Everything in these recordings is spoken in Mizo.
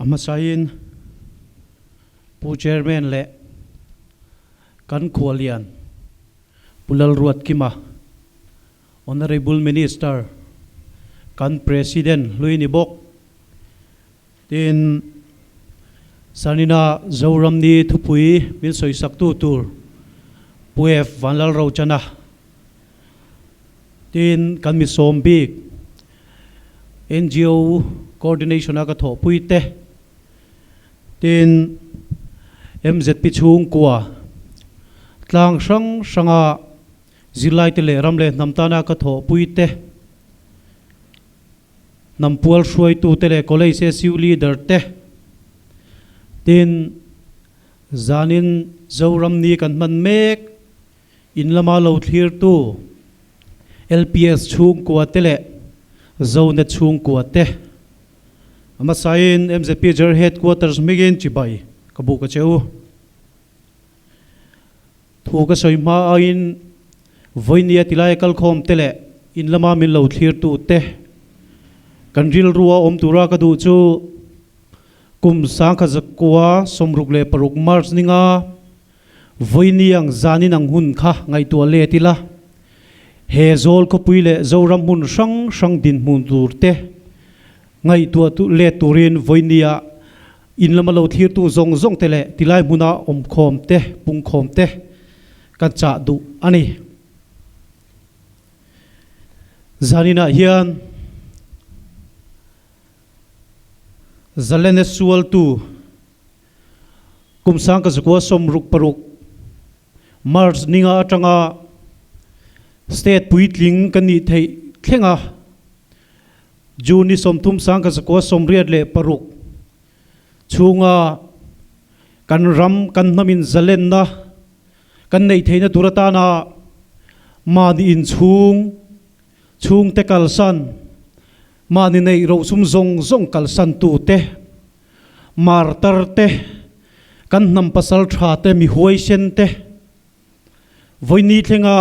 A hmasain Pu Chairman leh kan khualian Pu Lalruatkima, Honourable Minister, kan President hlui ni bawk. Tin, Sanina Zoram ni thupui min sawisaktu tur Pu F. Vanlalrochana, tin kan mi sawm bik NGO coordination a ka thawhpui te, tin MZP chhungkua tlang hrang hranga zirlaite leh ram leh hnam tana ka thawhpui te, Hnam pual hruaitute leh College SU leader te tin zanin Zoram ni kan hman mek in lama lo thlirtu LPS chhungkua te leh Zonet chhungkua te a hmasain MZP General Headquarters hmingin chibai ka buk a che u. Thu ka sawi hma aiin vawinia tilai kalkhawm te leh in lama min lo thlirtu te kan rilrua awm tura ka duh chu kum 1966 March ninga vawiini ang zanin ang hun kha ngaihtuah let ila he zawl khawpui leh Zoram hmun hrang hrang dinhmun tur te ngaihtuah let turin vawinia In lama lo thlirtu zawng zawng te leh tilai hmuna awmkhawm te, pungkhawm te kan chah duh a ni. Zaninah hian Zalene sualtu kum 1966 March ninga atanga state puitling kan nih theih thlenga June ni 30 1986 chhunga kan ram kan hnamin zalenna kan neih theihna tur atana mahni inchhung chhungte kalsan, mahni neih rohsum zawng zawng kalsan tute, martar te, kan hnam pasal tha te, mi huaisen te, vawiini thlenga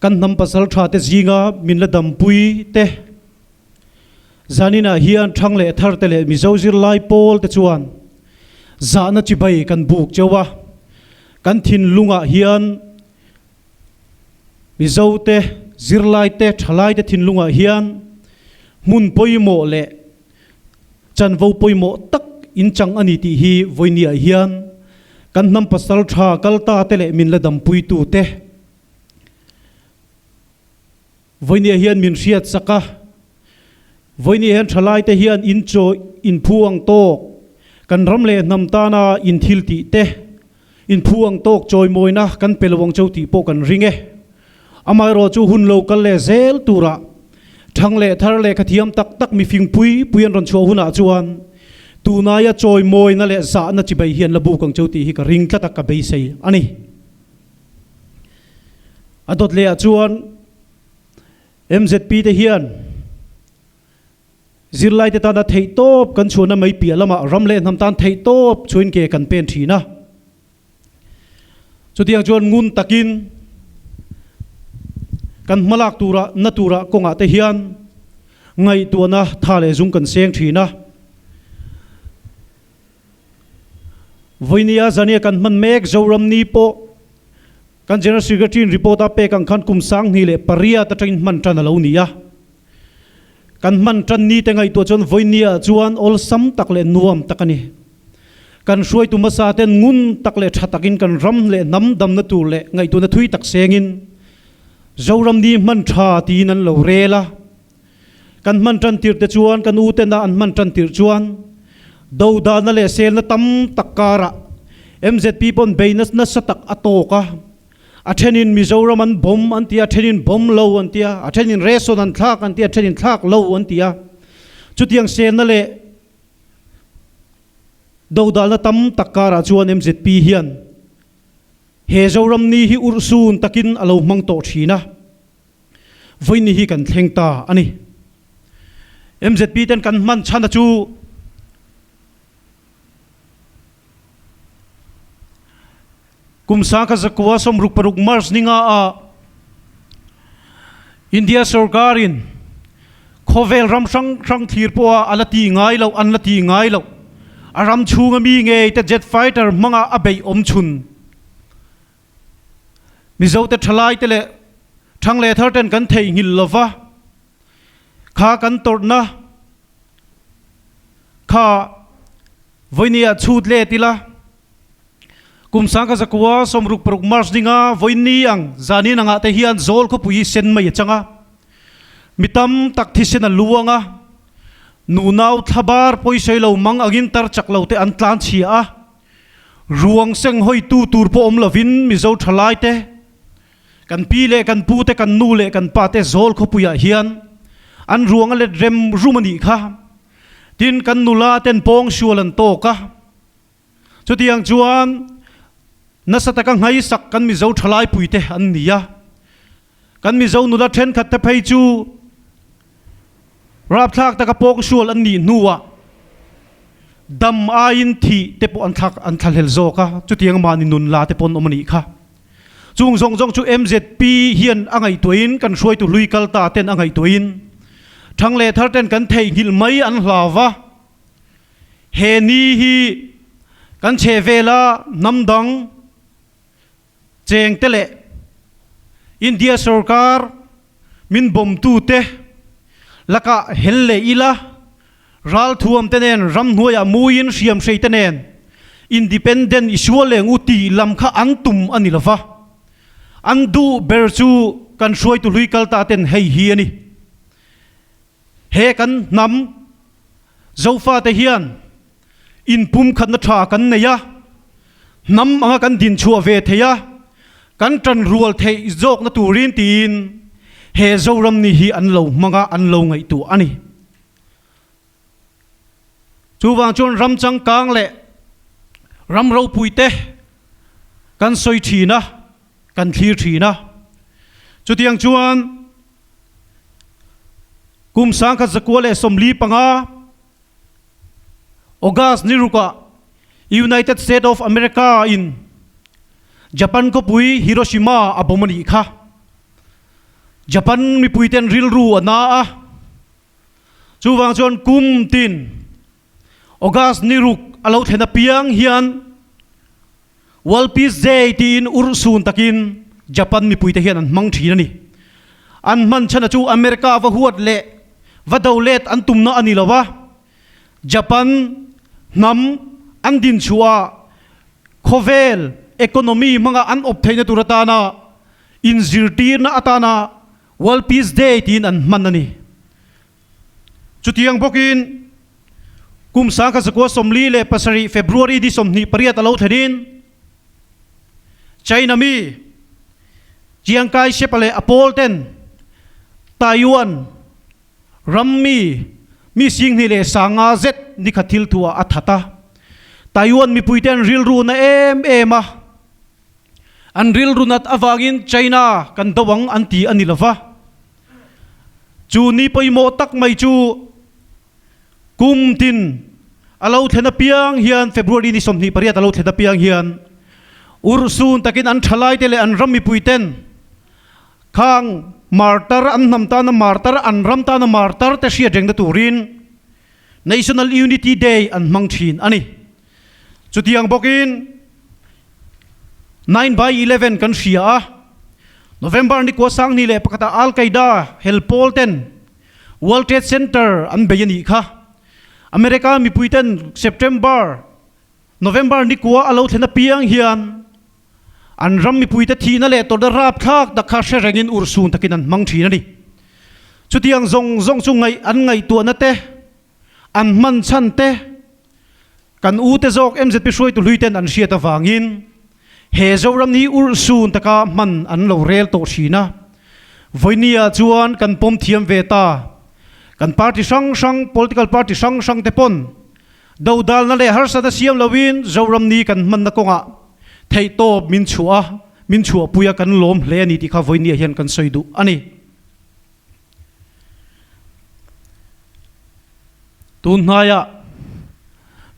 Kan hnam pasal tha te zinga min la dampui te, zaninah hian thang leh thar te leh Mizo zirlai pawl te chuan zahna chibai kan buk cheu a, kan thinlungah hian Mizo te, zirlai te, thalai te thinlungah hian hmun pawimawh leh chanvo pawimawh tak inchang a ni tih hi vawinia hian kan hnam pasal tha kalta te leh min la dampuitu te Vawinia hian min hriat sak a, vawinia hian thalaite hian in chaw in phu ang tawk, kan ram leh hnam tana in thil tih te, in phu ang tawk chawimawina kan pe lo ang cheu tih pawh kan ring e. Amaherawh chu hun lo kal leh zel turah thang leh thar lehkha thiam tak tak mifing pui pui an rawn chhuah hunah chuan tunaia chawimawina leh zahna chibai hian la buk ang cheu tih hi ka ring tlat a, ka beisei a ni. A dawt leh ah chuan MZP te hian zirlai te tana theih tawp kan chhuahna mai piah lamah ram leh hnam tan theih tawp chhuain ke kan pen thin a. Chutiang chuan ngun takin kan hmalak turah na turah kawngah te hian ngaihtuahna tha leh zung kan seng thin a. Vawinia zania kan hman mek Zoram ni pawh kan General Secretary in report a pek ang khan kum 2008 atangin hman tan a lo ni a. Kan hman tan ni te ngaihtuah chuan vawinia chuan awlsam tak leh nuam tak a ni. Kan hruaitu hmasa ten ngun tak leh tha takin kan ram leh hnam damna tur leh ngaihtuahna thui tak sengin Zoram ni hman tha tiin an lo rel a. Kan hman tan tirh te chuan kan u tena an hman tan tirh chuan dodalna leh selna tam tak karah MZP pawn beina nasa tak a tawk a, a thenin Mizoram an bomb an ti a, a thenin bomb lo an ti a, a thenin ration an thlak an ti a, a thenin thlak lo an ti a. Chutiang selna leh dodalna tam tak karah chuan MZP hian he Zoram ni hi urhsun takin a lo hmang tawh thin a. Vawiin hi kan thleng ta a ni. MZP ten kan hman chhan a chu kum 1966 March ninga ah India sorkarin. Khawvel ram hrang hrang thlir pawha a la ti ngai loh, an la ti ngai loh. A ram chhunga mi ngei te jet fighter hmanga a beih awm chhun. Mizote thalai te leh thang leh thar ten kan theihnghilh lova, kha kan tawrhna kha vawinia chhut let ila. Kum 1906 March dinga vawiin ang zanin angah te hian Zawl khawpui hi sen mai a chang a, mi tam tak thisen a luang a, nunau thlabar pawisawi lo mang angin tar chak lo te an tlan chhia a, ruang seng hawitu tur pawh awm lovin Mizo thalai te, kan pi leh kan pu te, kan nu leh kan pa te Zawl khawpuiah hian an ruang a let rem rum a nih kha. Tin, kan nula ten pawngsual an tawk a. Chutiang chuan nasa taka nghaisak kan Mizo thalaipuite an ni a, kan Mizo nula thenkhat te phei chu rapthlak taka pawksual an nih hnuah dam aiin thih te pawh an thlak an thlahlel zawk a, chutiang mahni nun la te pawh an awm a nih kha. Chung zawng zawng chu MZP hian a ngaihtuahin kan hruaitu hlui kal ta ten a ngaihtuahin thang leh thar ten kan theihnghilh mai an hlau va. He ni hi kan chhe vela hnam dang cheng te leh India sorkar min bawm tu te lakah hel leh ila, ralthuam te nen ramhnuaiah muiin hriam hrei te nen independent i sual leng u tih lam kha an tum a ni lova, an duh ber chu kan hruaitu hlui kal ta ten hei hi a ni. He kan hnam Zofate hian inpumkhatna tha kan nei a, hnam anga kan dinchhuah ve thei a, kan tanrual theih zawkna turin tiin he Zoram ni hi an lo hmang a, an lo ngaihtuah a ni. Chuvang chuan ram changkang leh ram ropuite kan sawi thin a, kan thlir thin a. Chutiang chuan Kum 1945, August ni rukah United States of America in Japan khawpui Hiroshima a bomb a nih kha. Japan mipuiten rilru a na a, chuvang chuan kum tin August ni ruk a lo thlen apiang hian World Peace Day tiin urhsun takin Japan mipuite hian an hmang thin a ni. An hman chhan a chu America va huat leh va do let an tumna a ni lo va, Japan hnam an din chhuah khawvel economy hmanga an awp theihna tur atana inzirtirna atana World Peace Day tiin an hman a ni. Chutiang bawkin kum 1947 February ni 28 a lo thlenin China mi Chiang Kai-shek-a leh a pawl ten Taiwan ram mi mi 25,000 zet nikhat thil thuah a that a. Taiwan mipuite an rilru na em em a. An rilru nat avangin China kan do ang an ti a ni lova. Chu ni pawimawh tak mai chu kum tin a lo thlen apiang hian February ni 28 a lo thlen apiang hian urhsun takin an thalaite leh an ram mipuiten khang martar an hnam tana martar an ram tana martar te hriat rengna turin National Unity Day an hmang thin a ni. Chutiang bawkin 9 by 11 kan hria a, November ni kua 2001 ah Al Qaeda hel pawl ten World Trade Center an bei a nih kha. America mipui ten September, November ni kua a lo thlen apiang hian an ram mipuite thihna leh tawrhna rapthlak tak kha hre rengin urhsun takin an hmang thin a ni. Chutiang zawng zawng chu ngaih an ngaihtuahna te, an hman chhan te, kan u te zawk MZP hruaitu hlui ten an hriat avangin he Zoram ni urhsun taka hman an lo rel tawh thin a. Vawinia chuan kan pawm thiam ve ta. Kan party hrang hrang, political party hrang hrang te pawn dodalna leh harsatna siam loin Zoram ni kan hmanna kawngah theihtawp min chhuah a, min chhuahpui a kan lawm hle a ni tih kha vawinia hian kan sawi duh a ni. Tun hnaiah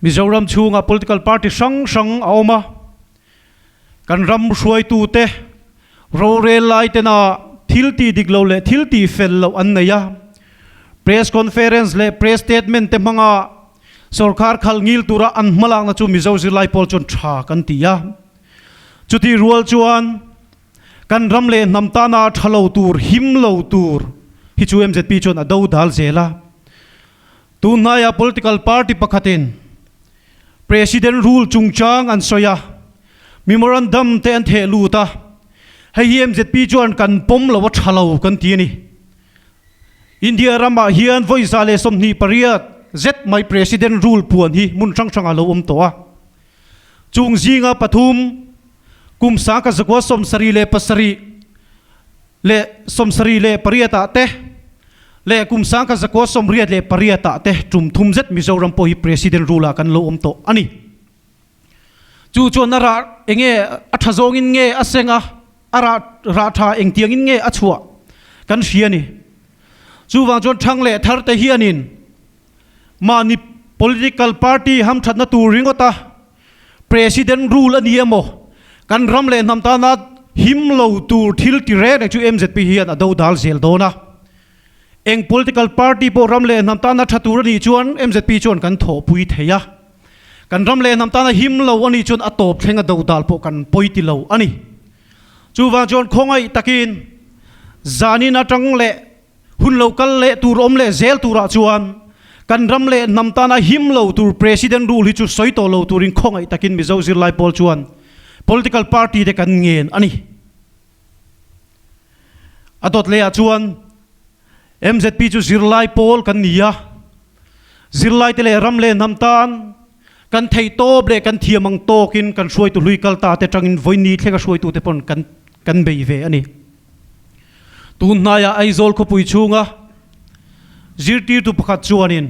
Mizoram chhungah political party hrang hrang a awm a, kan ram hruaitute rorel lai tena thil tih dik lo leh thil tih fel loh an nei a. Press conference leh press statement te hmanga sorkar khalh ngil tura an hmalakna chu Mizo zirlai pawl chuan tha kan ti a. Chutih rual chuan kan ram leh hnam tana tha lo tur, him lo tur hi chu mzp chuan a do dal zel a. Tun hnaia political party pakhatin President rule chungchang an sawi a, memorandum te an theh lut a, hei hi mzp chuan kan pawm lo a tha lo kan ti a ni. India ramah hian vawi 128 zet mai President rule puan hi hmun hrang hrangah lo awm tawh a. Chung zinga pathum, kum sangkhat zakua 77 leh 78 ah te leh kum sangkhat zakua 88 ah te tum thum zet Mizoram pawh hi President rule ah kan lo awm tawh a ni. Chu chuan a rah enge a tha zawngin nge a seng a, a rah rah tha engtiangin nge a chhuah kan hria a ni. Chuvang chuan thang leh thar te hianin mahni political party hamthatna tur ringawt a President rule a ni emaw kan ram leh hnam tana him lo tur thil ti reng reng chu mzp hian a do dal zel dawn a. Eng political party pawh ram leh hnam tana tha tur a nih chuan mzp chuan kan thawhpui thei a. Kan ram leh hnam tana him lo a nih chuan a tawp thleng a do dal pawh kan pawi ti lo a ni. Chuvang chuan khawngaih takin zanin atang leh hun lo kal leh tur awm leh zel turah chuan kan ram leh hnam tana him lo tur President rule hi chu sawi tawh lo turin khawngaih takin Mizo zirlai pawl chuan political party te kan ngen a ni. A dawt lehah chuan MZP chu zirlai pawl kan ni a, zirlaite leh ram leh hnam tan kan theih tawp leh kan thiam ang tawkin kan hruaitu hlui kal ta te tangin vawiin thlenga hruaitute pawn kan kan bei ve a ni. Tun hnaiah Aizawl khawpui chhunga zirtirtu pakhat chuanin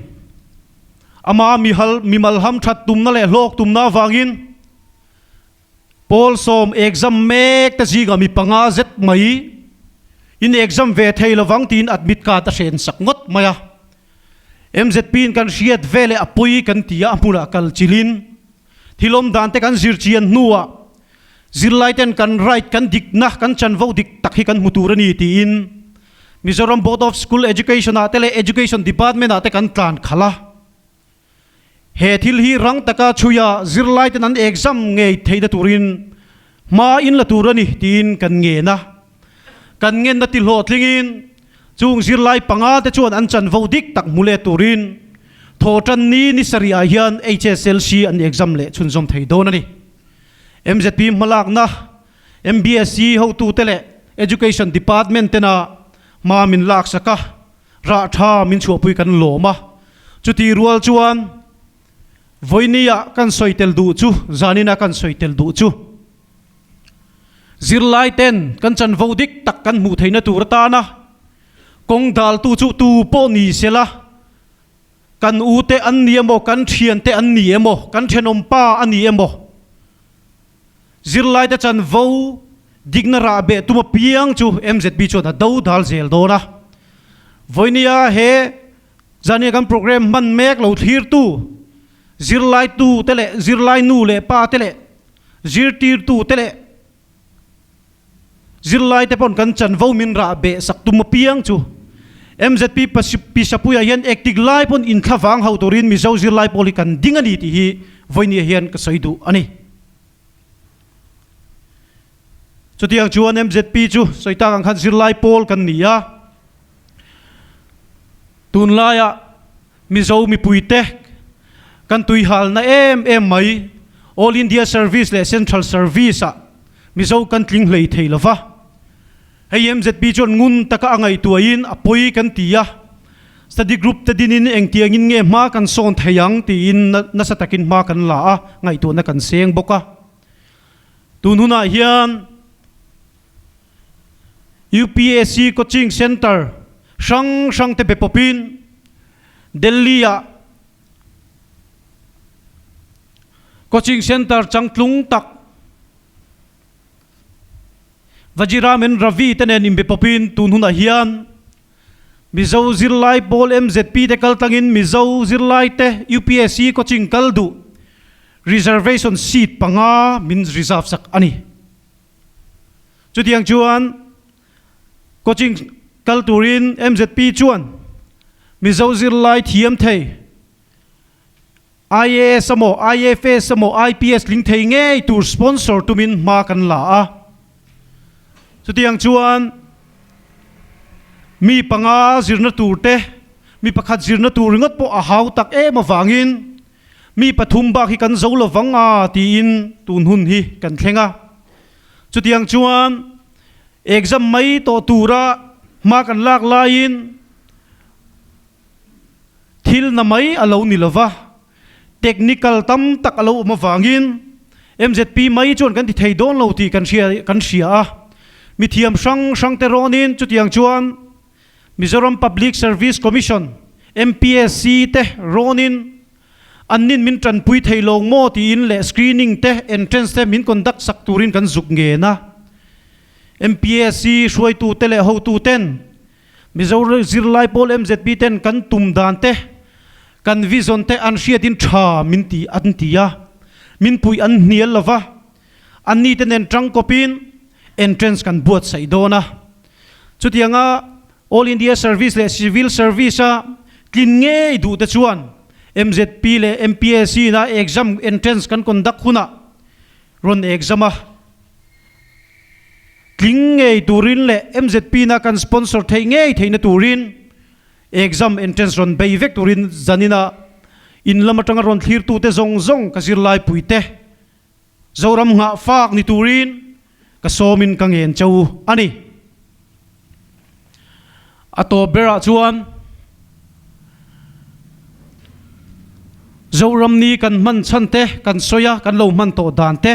ama mihal mimal ham that tumna leh hlawk tumna avangin Pawl sawm exam mek te zingah mi panga zet mai in exam ve thei lovang tiin admit card a hren sak ngawt mai a. MZP in kan hriat ve leh a pawi kan ti a, a hmunah kal chilin thil awm dan te kan zir chian hnuah zirlai ten kan right kan dikna kan chanvo dik tak hi kan hmu tur a ni tiin Mizoram Board of School Education ah te leh Education Department ah te kan tlan khalh a. He thil hi rang taka chhuia zirlaiten an exam ngei theihna turin hma in la tur a ni tiin kan ngen a. Kan ngenna ti hlawhtlingin chung zirlai panga te chuan an chanvo dik tak hmu leh turin thawhtan ni ni sarih ah hian HSLC an exam leh chhunzawm thei dawn a ni. MZP hmalakna MBSE hotute leh Education Department tena hma min laksak a. Rah tha min chhuahpui kan lawm a, chutih rual chuan vawinia kan sawi tel duh chu, zanina kan sawi tel duh chu zirlai ten kan chanvo dik tak kan hmuh theihna tur atana kawng daltu chu tu pawh ni sela, kan u te an ni emaw, kan thian te an ni emaw, kan thenawm pa a ni emaw, Zirlaite chanvo dikna rah beh tum apiang chu MZP chuan a do dal zel dawn a. Vawinia he zania kan programme hman mek lo thlirtu zirlaitu te leh zirlai nu leh pa te leh zirtirtu te leh Zirlaite pawn kan chanvo min rah beh sak tum apiang chu MZP Pisapuia hian ektik lai pawn inthla vang ho turin Mizo zirlai pawl hi kan ding a ni tih hi vawinia hian ka sawi duh a ni. Chutiang chuan MZP chu sawi tak ang khan zirlai pawl kan ni a, tunlaia Mizo mipuite kan tuihalna em em mai All India Service leh Central Service ah Mizo kan tling hlei thei lova. Hei MZP chuan ngun taka a ngaihtuahin a pawi kan ti a, study group te dinin engtiangin nge hma kan sawn thei ang tiin nasa takin hma kan la a, ngaihtuahna kan seng bawk a. Tun hunah hian UPSC coaching centre hrang hrang te be pawpin Delhi ah coaching centre changtlung tak Vajiram and Ravi te nen inbe pawpin tun hunah hian Mizo zirlai pawl MZP te kal tlangin Mizo zirlai te UPSC coaching kal duh reservation seat panga min reserve sak a ni. Chutiang chuan coaching kal turin MZP chuan. Mizo zirlai thiam thei, IAS emaw, IFS emaw, IPS tling thei ngei tur sponsor tumin hma kan la a. Chutiang chuan mi panga zirna tur te, mi pakhat zirna tur ringawt pawh a hau tak em avangin mi pathum bak hi kan zo lo vang a tiin tun hun hi kan thleng a. Chutiang chuan exam mai tawh tura hma kan lak laiin Thil na mai a lo ni lova, technical tam tak a lo awm avangin MZP mai chuan kan ti thei dawn lo tih kan hria kan hria a. Mithiam hrang hrang te rawnin chutiang chuan Mizoram Public Service Commission, MPSC, te rawnin annin min tanpui thei lo maw tiin leh screening te entrance te min conduct sak turin kan zuk ngen a. MPSC hruaitute leh hotuten Mizo zirlai pawl MZP ten kan tum dan te, kan vision te an hriatin tha min ti an ti a, min puih an hnial lo va, anni te nen tangkawpin entrance kan buatsaih dawn a. Chutianga All India Service leh Civil Service a tlin ngei duh te chuan MZP leh MPSC na exam entrance kan conduct hunah rawn exam a. Tling ngei turin leh MZP na kan sponsor theih ngei theihna turin exam entrance rawn bei vek turin zanina in lam atanga rawn thlirtute zawng zawng ka zirlaipui te Zoram nghah fak ni turin ka sawmin ka ngen che u a ni. A tawp berah chuan Zoram ni kan hman chhan te kan sawi a, kan lo hman tawh dan te.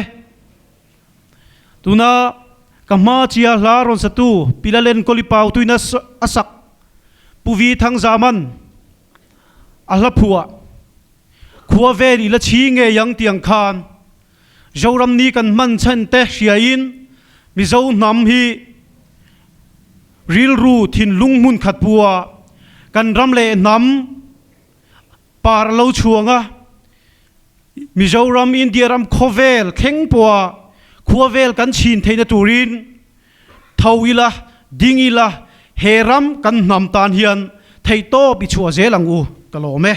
Tuna ka hma chia hla rawn satu Pilalen Kawlipau tuina a sak Pu Vi Thangzaman a hla phuah Khua vel i la chhi ngei ang tiang khan Zoram ni kan hman chhan te hriain Mizo hnam hi rilru thinlung hmun khat pua kan ram leh hnam Par a lo chhuang a, Mizoram, India ram khawvel thleng pawha khua vel kan chhin theihna turin tho ila, ding ila, he ram kan hnam tan hian theihtawp i chhuah zel ang u, ka lawm e.